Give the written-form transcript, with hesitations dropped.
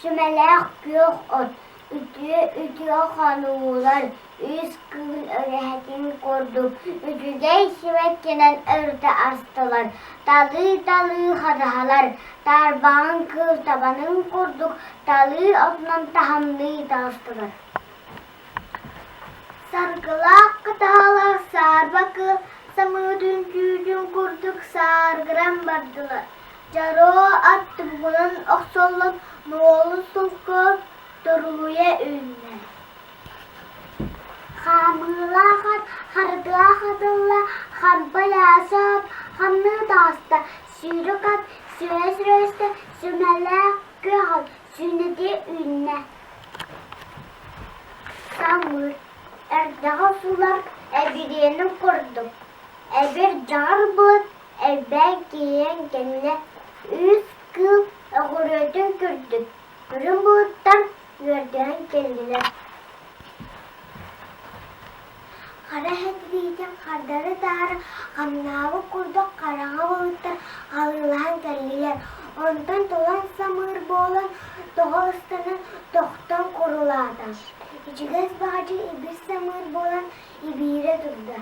Сүмэлээх күөх от, үтүө-үтүө хонуулар, үс кыыл өрүһэтин курдук үчүгэй сибэккинэн өрүтэ астылар, талыы-талыы хатаһалар, тарбаҕын кыыл табанын курдук талыы отунан таһымныы таҕыстылар. Саргылаах хатаһалар саарба кыыл самыытын түүтүн курдук сааргыран бардылар. Дьоруо ат тумугунан охсуллан нуолу сулку торулуйа үүннэ. Хаамыылаах ат харытыга хатылла, хампа Лясов хамныы таҕыста, сүүрүк ат сүрэ-сүрөстө, сүмэлээх күөх ат сүүнэтэ үүннэ. Самыыр эрдэҕэ сулар эбириэнин курдук, эбир дьаҕар былыт элбээн киирэн кэллэ, үс кыыл оҕуруотун күрдүк, үрүҥ былыттар үөрдээн кэллилэр. Хара эһэтириитин хардары-таары хамнаабыт курдук хараҥа былыттар халыылаһан кэллилэр, онтон толон самыыр буолан тоҕо ыстанан тохтон курулаата. Ичигэс баҕадьы ибир самыыр буолан ибиирэ турда.